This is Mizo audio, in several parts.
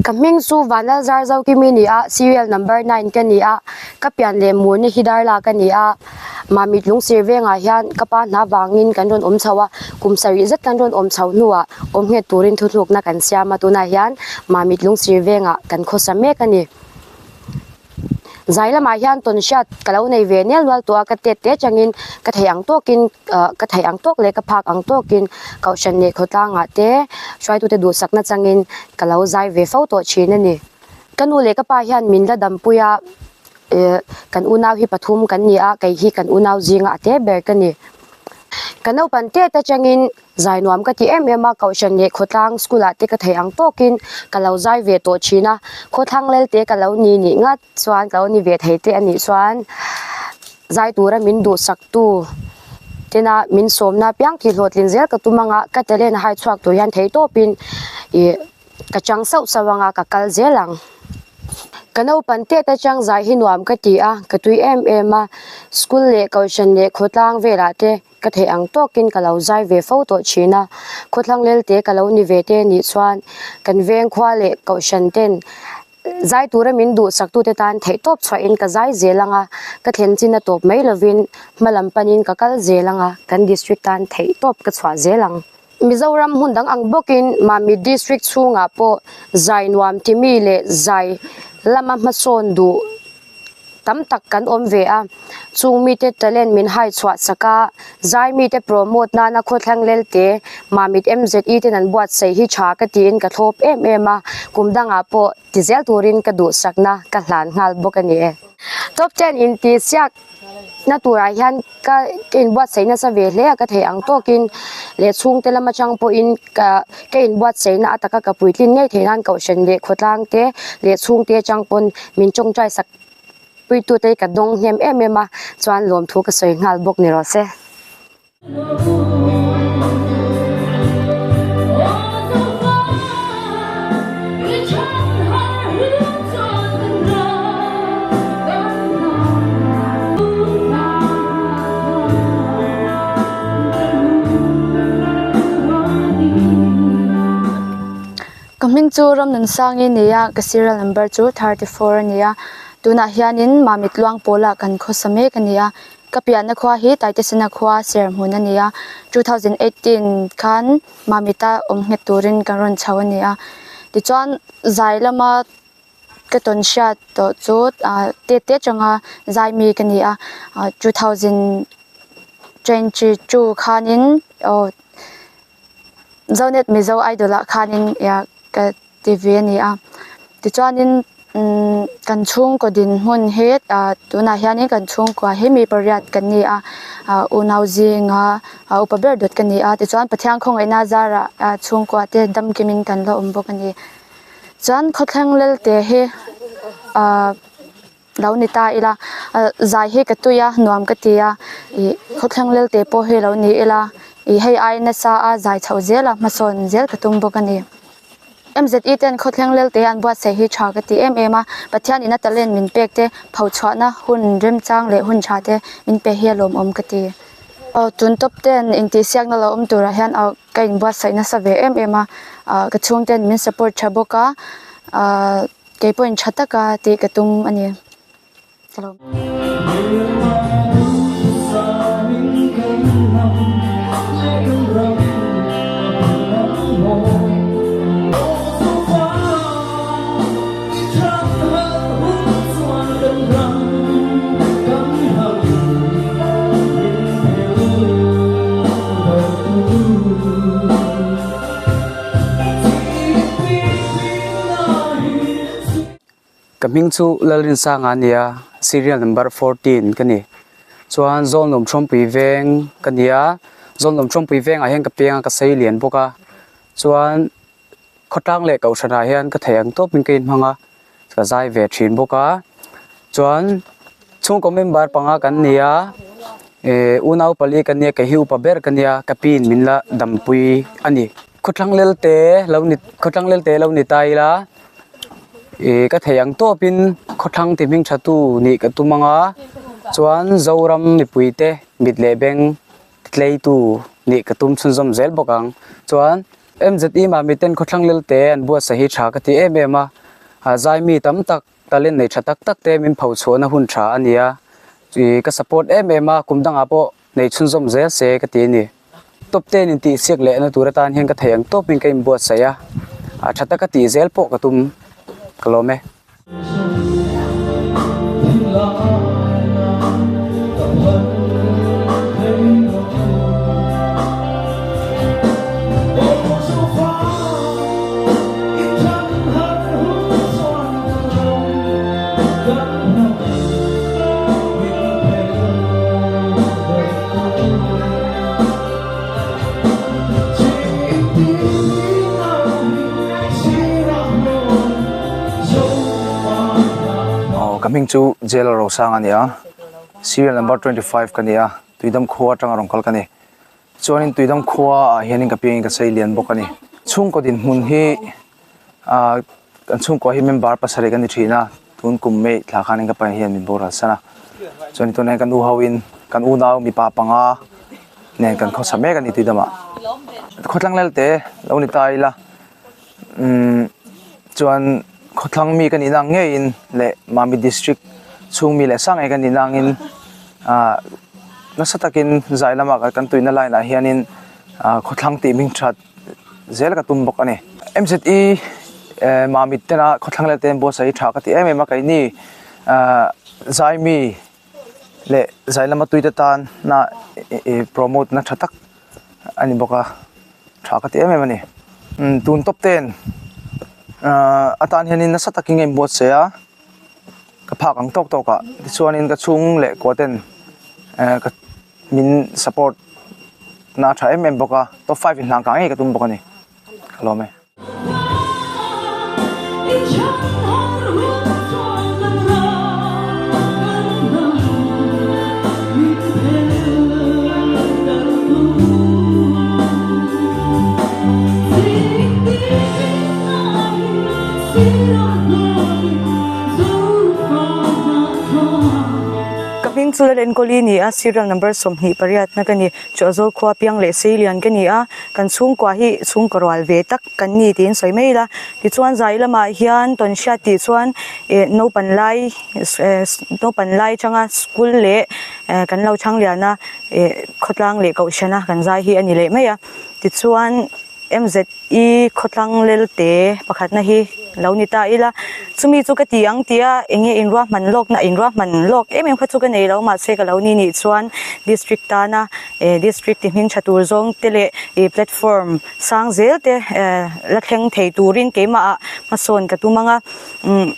Ka hming chu Vanlalzar Zokimi ni a, serial number nine ka ni a, ka pian leh murna hi Darla ka ni a, Mamit Lungsir vengah hian ka pa hna vangin kan rawn awm chho a, kum sarih zet kan rawn awm chho hnuah awm nghet turin thuthlukna kan siam a, tunah hian Mamit Lungsir vengah kan khawsa mek a ni. Zai lamah hian tawn hriat ka lo nei ve nel nual tawh a, ka tet te atangin ka theih ang tawkin ah ka theih ang tawk leh ka phak ang tawkin kohhran leh khawtlangah te hruaitute duhsakna changin ka lo zai ve fo tawh thin a ni. Ka nu leh ka pa hian min la dampui a, eh kan unau hi pathum kan ni a, kei hi kan unau zinga a te ber ka ni. Ka naupang tet atangin Zai nuam ka ti em em a, Kohhran leh khawtlang school ah te ka theih ang tawkin ka lo zai ve tawh thin a, khawthlang lel te ka lo ni nih ngat chuan ka lo ni ve thei te a nih chuan zai tura min duhsak tu tena min sawmna piang tih hlawhtlin zel ka tum anga ka talent hai chhuak tur hian thei tawpin ih ka chang sauh sauh anga ka kal zel ang. Ka naupang tet atang zai hi nuam ka ti a, ka tui em em a, school leh Kohhran leh khawtlang velah te Ka theih ang tawkin ka lo zai ve fo tawh thin a, khawthlang lelte ka lo ni ve te nih chuan kan veng khua leh kohhran ten zai tura min duhsaktute tan theihtawp chhuahin ka zai zel ang a, ka thlen chin a tawp mai lovin hma lam panin ka kal zel ang a, kan district tan theihtawp ka chhuah zel ang. Mizoram hmun dang ang bawkin Mamit district chhungah pawh zai nuam timi leh zai lama hmasawn duh tam tak kan awm ve a, chung mite talent min hai chhuah chak a, zai mite promote nana khawthlang lelte Mamit MZE ten an buatsaih hi tha ka tiin ka thlawp em em a, kum dangah pawh ti zel turin ka duhsakna ka hlan nghal bawk a ni e. Top ten intihsiak na turah hian ka ka inbuatsaih nasa ve hle a, ka theih ang tawkin leh chhungte lam atang pawhin ka ka inbuatsaihna a taka ka puitlin ngei theih nan kohhran leh khawtlang te leh chhungte atang pawn min tawngtai sak puitute hi ka dawng hnem em em a, chuan lawmthu ka sawi nghal bawk ni rawh se. Ka hming chu Ramnunsangi a ni a, ka serial number chu 34 a ni a, tunah hianin Mamit Luang pawlah kan khawsa mek a ni a. Ka piahna khua hi Taitesena khua serhmun a ni a, 2018 khan Mamita awm nghet turin kan rawn chho a ni a. Tichuan zai lama ka tawn hriat tawh chu tet te atanga zai mi ka ni a, 2022 khanin aw Zonet Mizo Idol ah khanin ka ti ve a ni a. Tichuanin umm kan chhungkaw dinhmun hi ah tunah hianin kan chhungkua hi mi pariat kan ni a ah unau zinga ah upa ber dawt ka ni a tichuan Pathian khawngaihna zarah ah chhungkua te dam kimin kan la awm bawk a ni. Chuan khawthleng lelte hi ah lo ni ta ila ah zai hi ka tui a nuam ka ti a ih khawthleng lelte pawh hi lo ni ila ih hei ai nasa a zai chhoh zel a hmasawn zel ka tum bawk a ni. MZE ten khawthleng lelte an buatsaih hi tha ka ti em em a, Pathian ina talent min pek te phochhuahna hun remchang leh hun tha te min pe hi a lawmawm ka ti. Aw tun tawp ten intihsiakna lo awm turah hian aw ka inbuatsaih nasa ve em em a, ah ka chhungten min support tha bawk a, ah keipawhin tha taka tih ka tum a ni. Ka lawm. Ka hming chu Lalrinsanga a ni a, serial number 14 ka ni. Chuan Zawlnawm Thawmpui veng ka ni a, Zawlnawm Thawmpui vengah hian ka piang a, ka sei lian bawk a. Chuan khawtlang leh kohhranah hian ka theih ang tawpin ka inhmang a, ka zai ve thin bawk a. Chuan chhungkaw member panga kan ni a, eh unau pali kan ni a, kei hi upa ber ka nia, ka piin min la dampui a ni. Khawthlang lelte lo ni khawthlang lelte lo ni ta ila ih ka theih ang tawpin khawthlang ti hming tha tu nih ka tum ang a, chuan Zoram mipui te mit leh beng tlei tu nih ka tum chhunzawm zel bawk ang. Chuan. MZE Mamiten khawthlang lelte an buatsaih hi tha ka ti em em a, zai mi tam tak talent nei tha tak tak te min pho chhuahna hun tha a ni a, ka support em em a, kum dangah pawh nei chhunzawm zel se ka ti a ni. Top ten intihsiak lehna tur atan hian ka thei ang tawpin ka inbuatsaih a, a tha taka tih zel pawh ka tum ka lawm e. Ka hming chu Jailer Rosang a ni a, serial number 25 ka ni a, Tuidam khua atanga rawn kal ka ni. Chuanin Tuidam khua ah hianin ka piangin ka sei lian bawk a ni. Chhungkaw dinhmun hi ah kan chhungkua hi member pasarih kan ni thin a, tun kum May thla khanin ka pa hian min boral san a. Chuanin tunah hian ka nu ho in kan unau mipa panga nen kan khawsa mek a ni Tuidam ah. Khawtlang lelte lo ni ta ila umm chuan khawthlang mi ka nihna ang ngeiin leh Mamit district chhung mi leh sang ngei ka nihna angin ah nasa takin zai lamah kan tuina line ah hianin ah khawthlang tih hming that zel ka tum bawk a ni. MZE Mamit tena khawthlang leh ten buatsaih hi tha ka ti em em a keini ah zai mi leh zai lama tuite tana promote na tha tak a ni bawk a tha ka ti em em a ni. Tun tawp ten ah atan hianin nasa takin ka inbuatsaih a ka phak ang tawk tawk ah tichuanin ka chhung leh kua ten ka min support na a tha em em bawk a top five in hlang kang ngei ka tum bawk a ni ka lawm e. Ka hming chu Lalenkawli ni a, serial number 28 na ka ni. Chawhzawl khua piang leh Seilian ka ni a, kan chhungkua hi chhungkaw rual ve tak kan ni tiin sawi mai ila. Tichuan zai lamah hian tawn hriat tih chuan eh naupan lai eh naupan lai atanga school leh eh kan lo chhang lian a eh khawtlang leh kohhran a kan zai hi a ni leh mai a. Tichuan MZE khawtlang lelte pakhatna hi lo ni ta ila, chumi chu ka ti ang tia eng nge inruahman lawkna inruahman lawk em em kha chu ka nei lo mahse ka lo ni nih chuan district tana eh district ti hming tha tur zawng te leh ih platform sang zel te eh la thleng thei turin keimah ah hmasawn ka tum ang a umm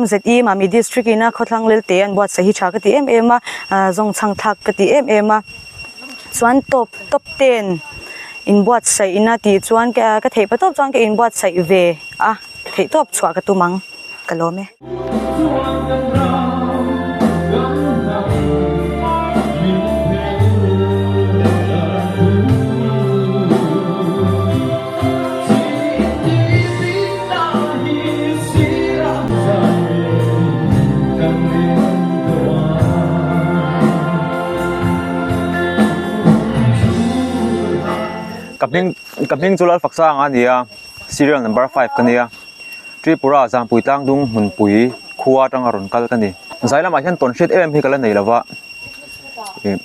MZE Mami district ina khawthlang lelte an buatsaih hi tha ka ti em em a ah zawng chhang thlak ka ti em em a. Chuan top top ten inbuatsaih ina tih chuan ka ka theih patawp chuan ka inbuatsaih ve a theih tawp chhuah ka tum ang ka lawm e. Ka hming ka hming chu Lalfaksanga a ni a serial number five ka nia Tripura Zangpui tlangdung hmunpui khua atanga rawn kal ka ni zai lamah hian tawn hriat em hi ka la nei lova ih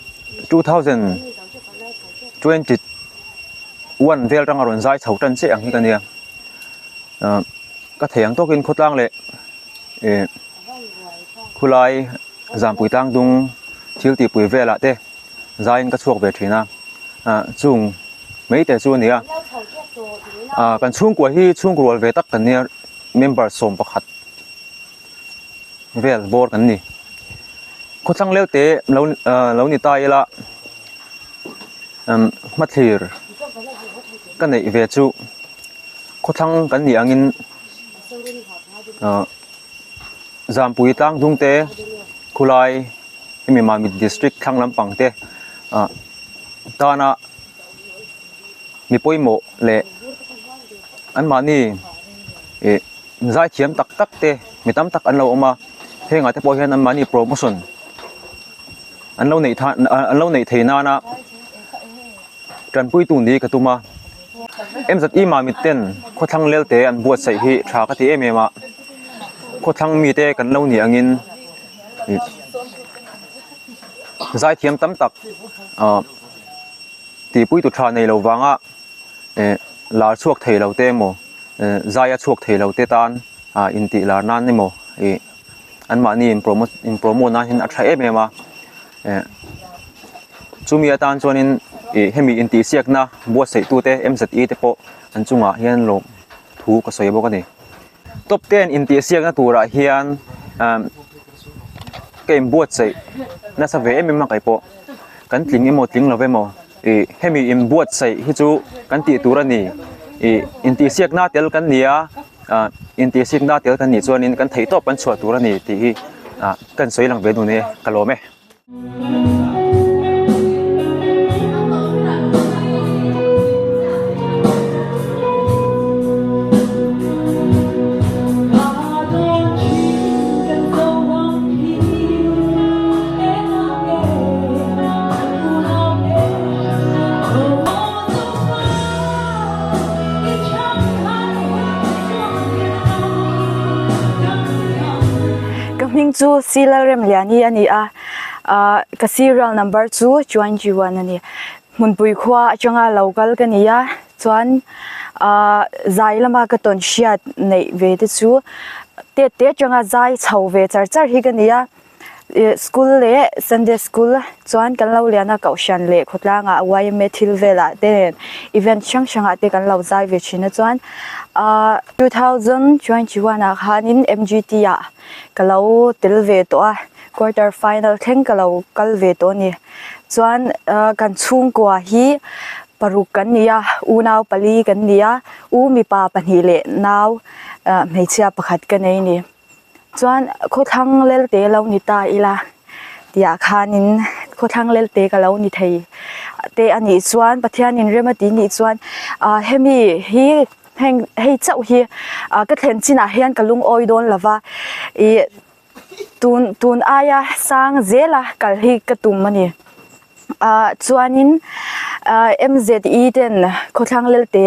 2021 vel atanga rawn zai chho tan chiah ang hi ka nia ah ka thei ang tawkin khawtlang leh ih khulai Zampui tlangdung thil tihpui velah te zaiin ka chhuak ve thin a ah chung mai te chu a ni a ah kan chhungkua hi chhungkaw rual ve tak kan nia member 11 vel bawr kan ni khawthlang leu te lo ah lo ni ta ila umm hmathlir ka neih ve chu khawthlang kan nih angin ah Zampui tlangdung te khulai hemi Mamit district thlang lampang te ah tana mi pawimawh leh anmahni ih zaithiam tak tak te mi tam tak an lo awm a hengah te pawh hian anmahni promotion an lo neih tha an lo neih theih nana tanpuitu ni ka tum a. MZE Mamit ten khawthlang lelte an buatsaih hi tha ka ti em em a, khawthlang mite kan lo nih angin zaithiam tam tak ah tihpui tu tha nei lo vanga eh lar chhuak thei lo te emaw eh zai a chhuak thei lo te tan ah intih lar nan emaw ih anmahni in promote in promote nan hian a tha em em a eh chumi atan chuanin ih hemi intihsiakna buatsaih tute M_Z_E te pawh an chungah hian lawm thu ka sawi bawk a ni. Top ten intihsiakna turah hian ah ka inbuatsaih nasa ve em em a kei pawh kan tling emaw tling lo emaw ih hemi inbuatsaih hi chu kan tih tur a ni ih intihsiakna tel kan ni a ah intihsiakna tel kan nih chuanin kan theihtawp kan chhuah tur a ni tih hi ah ka insawi lang ve dun e ka lawm e. Ka hming chu Silalremliani a ni a, ah ka serial number chu 21 a ni. Hmunpui khua atanga lo kal ka ni a, chuan ah zai lama ka tawn hriat neih ve te chu tet te atanga zai chho ve char char hi ka ni a, ih school leh Sunday school chuan kan lo lian a kohhran leh khawtlangah yma thil velah te nen event hrang hrangah te kan lo zai ve thin a chuan ah 2021 ah khanin M_G_T ah ka lo tel ve tawh a quarter final thleng ka lo kal ve tawh a ni chuan ah kan chhungkua hi paruk kan ni a unau pali kan ni a u mipa pahnih leh nau ah hmeichhia pakhat ka nei a ni chuan khawthlang lelte lo ni ta ila tih ah khanin khawthlang lelte ka lo ni thei te a nih chuan Pathianin rem a tih nih chuan ah hemi hi. Heng hei chauh hi ah ka thlen chinah hian ka lungawi dawn lo va ih tun tun aia sang zela kal hi ka tum a ni ah chuanin ah M_Z_E ten khawthlang lelte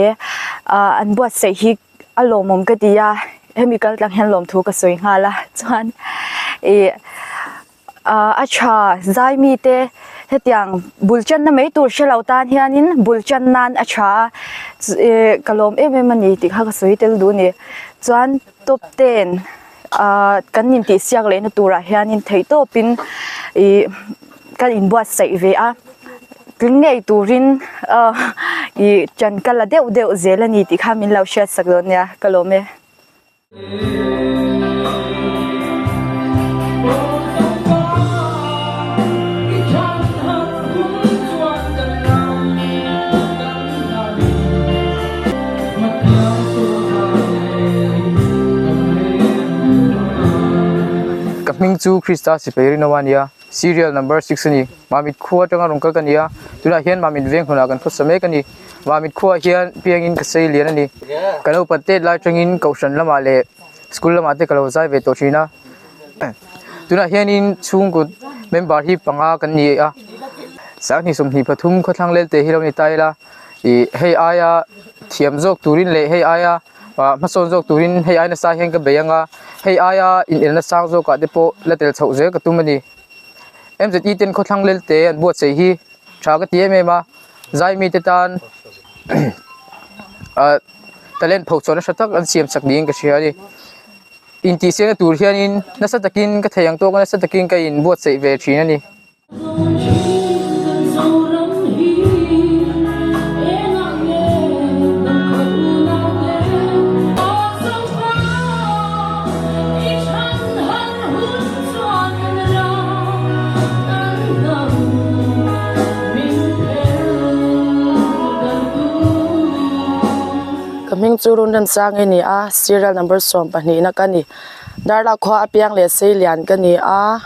ah an buatsaih hi a lawmawm ka ti a hemi kal tlang hian lawmthu ka sawi nghal a chuan ih. Ah a tha zai mite hetiang bul channa mai tur hre lo tan hianin bul chan nan a tha a ih ka lawm em em a ni tih kha ka sawi tel duh a ni chuan top ten ah kan intih siak lehna turah hianin theih tawpin ih kan inbuatsaih ve a tling ngei turin ah ih ṭan ka la deuh deuh zel a ni tih kha min lo hriatsak dawn nia ka lawm e. Ka hming chu Krista sipai rinawm a nia, serial number six a ni. Mamit khua atanga rawn kal ka ni a, tunah hian Mamit veng hlunah kan khawsa mek a ni. Mamit khuaah hian piangin ka sei lian a ni. Ka lo pat tet lai atangin kohhran lamah leh school lamah te ka lo zai ve tawh thin a. Tunah hianin chhungkaw member hi panga kan ni a, sanghnih sawmhnih pathum khawthlang lelte hi lo ni ta ila ih hei aia thiam zawk turin leh hei aia ah hmasawn zawk turin hei ai nasa hian ka bei ang a, hei aia inelna sang zawkah te pawh la tel chhoh zel ka tum a ni. M_Z_E ten khawthlang lelte an buatsaih hi tha ka ti em em a. Zai mite tan ah talent phochhuah nasa tak an siam chak niin ka hria a ni. Intihsiakna tur hianin nasa takin ka thei ang tawk a nasa takin ka inbuatsaih ve thin a ni. Ka hming chu Runremsang i ni a, serial number 12 na ka ni. Darlak khua a piang leh sei lian ka ni a,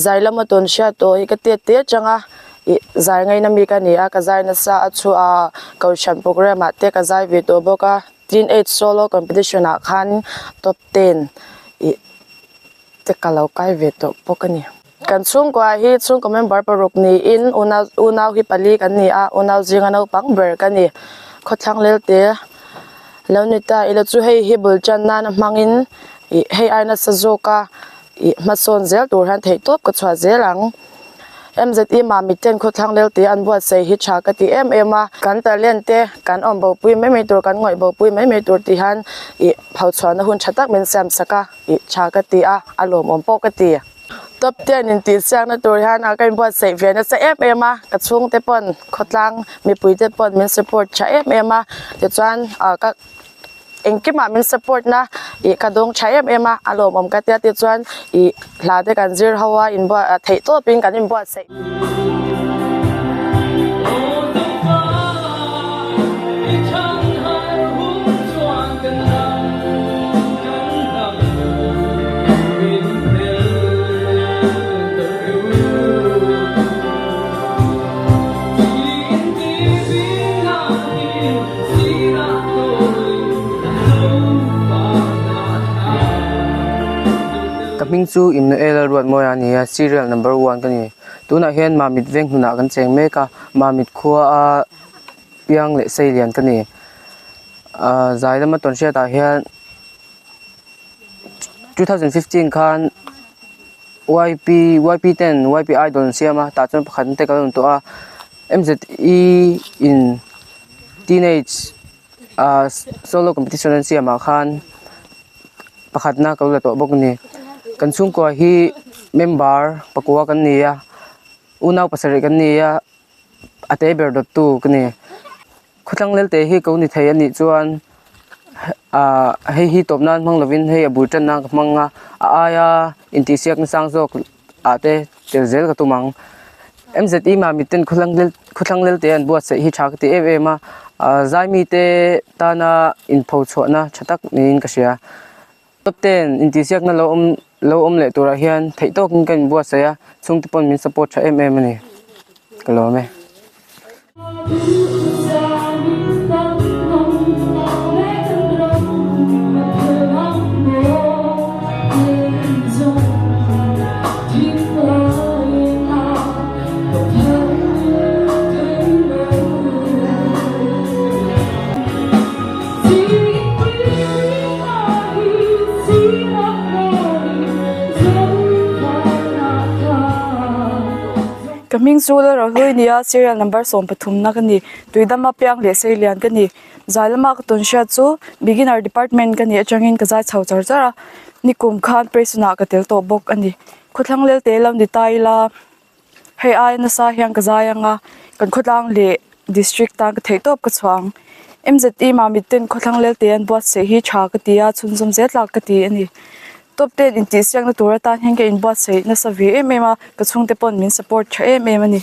zai lama tawn hriat tawh hi ka tet te atang a, ih zai ngaina mi ka ni a, ka zai nasa a chu a kohhran programme ah te ka zai ve tawh bawk a, teen age solo competition ah khan top ten ih. te ka lo kai ve tawh bawk a ni. Kan chhungkua hi chhungkaw member paruk niin unau unau hi pali kan ni a, unau zinga naupang ber ka ni. Khawthlang lelte lo ni ta ila chu hei hi bul tan nana hmangin ih hei ai nasa zawk a ih hmasawn zel tur hian theihtawp ka chhuah zel ang. MZE Mamit ten khawthlang lelte an buatsaih hi tha ka ti em em a, kan talent te kan awm bo pui mai mai tur kan ngawih bo pui mai mai tur tih hian ih phochhuahna hun tha tak min siam sak a ih tha ka ti a, a lawmawm pawh ka ti. Top ten intihsiakna tur hian a ka inbuatsaih ve nasa em em a, ka chhungte pawn khawtlang mipuite pawn min support tha em em a, tichuan ah ka engkimah min support na ih ka dawng tha em em a, a lawmawm ka tia tichuan ih hla te kan zir ho a inbuat theih tawpin kan inbuatsaih. Ka hming chu Imnuel a Ruatmawia a ni a, serial number one ka ni. Tunah hian Mamit veng hnunah kan cheng mek a, Mamit khua a piang leh sei lian ka ni. Ahh zai lama tawn hriatah hian 2015 khan YP YP ten YP idol an siam a tah chuan pakhat te ka lo awm tawh a M_Z_E in teenage ah solo competition an siam ah khan pakhatna ka lo la tawh bawk a ni kan chhungkua hi member pakua kan ni a unau pasarih kan ni a a te ber dawt tu ka ni khawthlang lelte hi ko ni thei a nih chuan ah hei hi tawp nan hmang lovin hei a bul tan nan ka hmang a a aia intihsiak na sang zawk ah te tel zel ka tum ang M_Z_E mah miten khawthlang lelte an buatsaih hi tha ka ti em em a ah zai mite tana inpho chhuahna tha tak niin ka hria top ten intihsiakna lo awm lo awm leh turah hian theih tawkin ka inbuatsaih a chhungte pawn min support tha em em a ni ka lawm e. Ka hming chu Lalrohlui nia serial number 13 na ka ni tuidama piang leh sei lian ka ni zai lama ka tawn hriat chu beginner department ka nih atangin ka zai chho char char a nikum khan press hunah ka tel tawh bawk a ni khawthlang lelte lo ni ta ila. Hei aia nasa hian ka zai ang a, kan khawtlang leh district tan ka theih tawp ka chhuah ang. MZE Mamit ten khawthlang lelte an buatsaih hi tha ka ti a, chhunzawm zel tlak ka ti a ni. Top ten intihsiakna tur atan hian ka inbuatsaih nasa ve em em a, ka chhungte pawn min support tha em em a ni.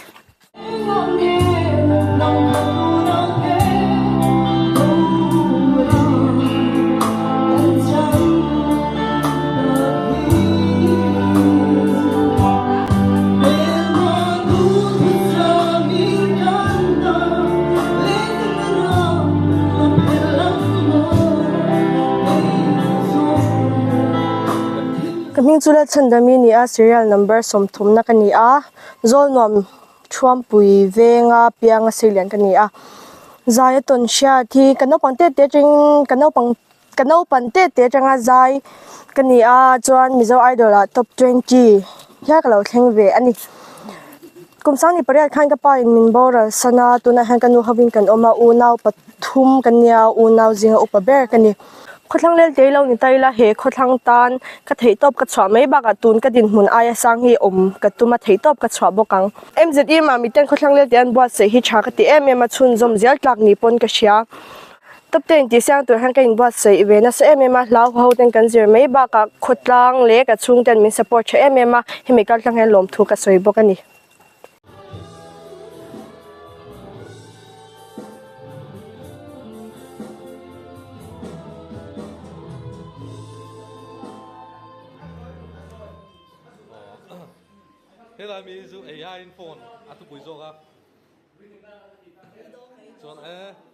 Ka hming chu Lalchhandami a ni a, serial number sawmthumna ka ni a, Zawlnuam Thuampui venga pianga seilian ka ni a, Zaia tawn hriat hi ka naupang tete atangin ka naupang Ka naupan te te atanga zai ka ni a chuan Mizo Idol ah top 20 hial ka lo thleng ve a ni. Kum sangni pariat khan ka pa in min boral san a tunah hian ka nu hovin kan awm a unau pathum ka nia unau zinga upa ber ka ni. Khawthlang lel tei lo ni ta ila he khawthlang tan ka theihtawp ka chhuah mai bakah tun ka dinhmun aia sang hi awm ka tum a theihtawp ka chhuah bawk ang. MZE mah miten khawthlang lel te an buatsaih hi tha ka ti em em a chhunzawm zel tlak ni pawn ka hria. Top ten tih siang tur hian ka inbuatsaih ve nasa em em a, hlau ho ten kan zir mai bakah khawtlang leh ka chhung ten min support tha em em a, hemi kal tlang hian lawmthu ka sawi bawk a ni. Helai mi chu AI in phone a thupui zawk a chuan e.